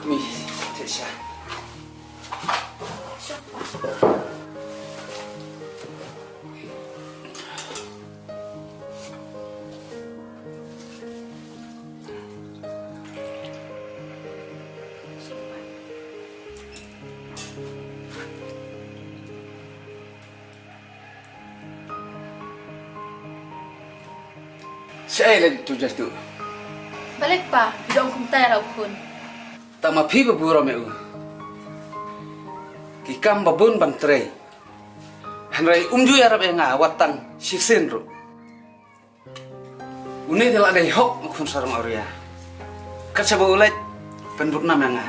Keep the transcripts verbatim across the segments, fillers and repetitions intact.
Mi, te sha. Shaei leh tu jas tu. Balei pa, phi dang kumta ïa la u khun? Tang ma phi ba burom ïa u. Ki kam ba bun ban trei. Hynrei um ju ïarap ïa nga wat tang shisien ruh. Une te la dei hok ma khun sarong awria. Kat shaba u leit pynbud nam ïa nga.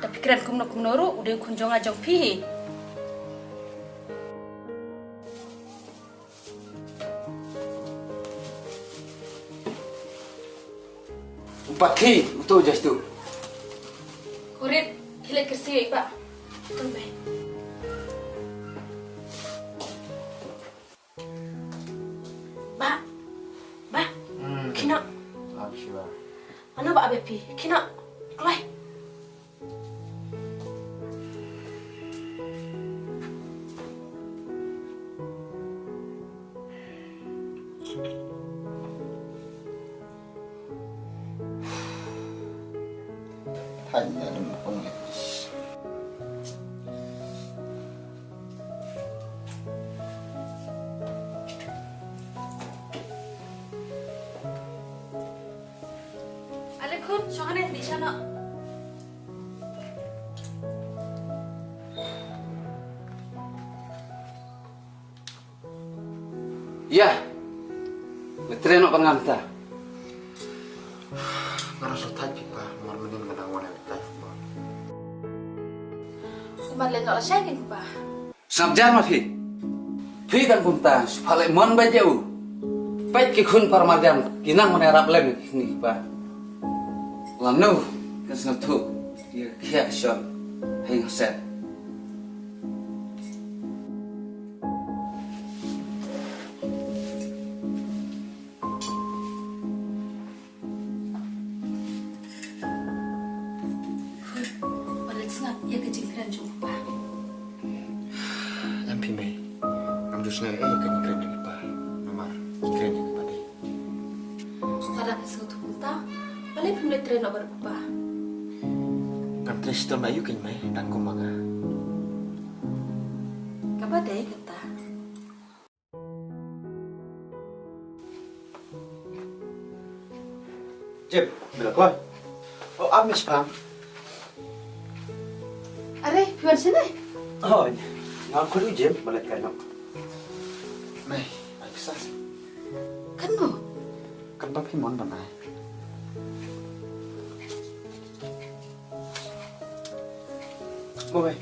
Da phi kren kumno kumno ruh u dei u khun jong nga jong phi hi. U Patki, uto jas tu. Kurit, khie leit kyrsiew ïa i Bah. To mei. Bah. Bah. Hmm. Khie noh. Ap shiwa. Mano ba ap ïa phi? Khie noh. Kloi. Thait na dum pang le. Ale khun, shong hangne, dih sha noh. Ïa. Me trei noh ban ngam ta. Nga ruh sngewthait phi pa, mar mynnin nga dang wan ïa ka football. Kumba leh noh lashai kein pa. Sngap jar ma phi. Phi dang kumta, shu phah leh mon beit ïa u. Peit ki khun para marjan, ki nang ban ïarap lem ïa kine ki pa. Lano kin sngewthuh ïa ka khia ka shon. Hei nga set. Khun, wat leit sngap ïa ka jingkren jong u pa. Em phi mei, ngam ju sngew ei ïa ka jingkren jong u pa. Namar jingkren jong u pa dei. Lada phi sngewthuh kumta, balei phim leit trei noh bad u pa? Ngan trei shitom na ïu kein mei, tang kum ma nga. Kaba dei kata. Jim, me la kloi? Oh, ap me shipang. Are, phi wan shane? Oh, nga wan khot ïa u Jim, ba leit kano. Mei, ai pisa. Kano? Kan ba phi mon ban ai. Mo mei.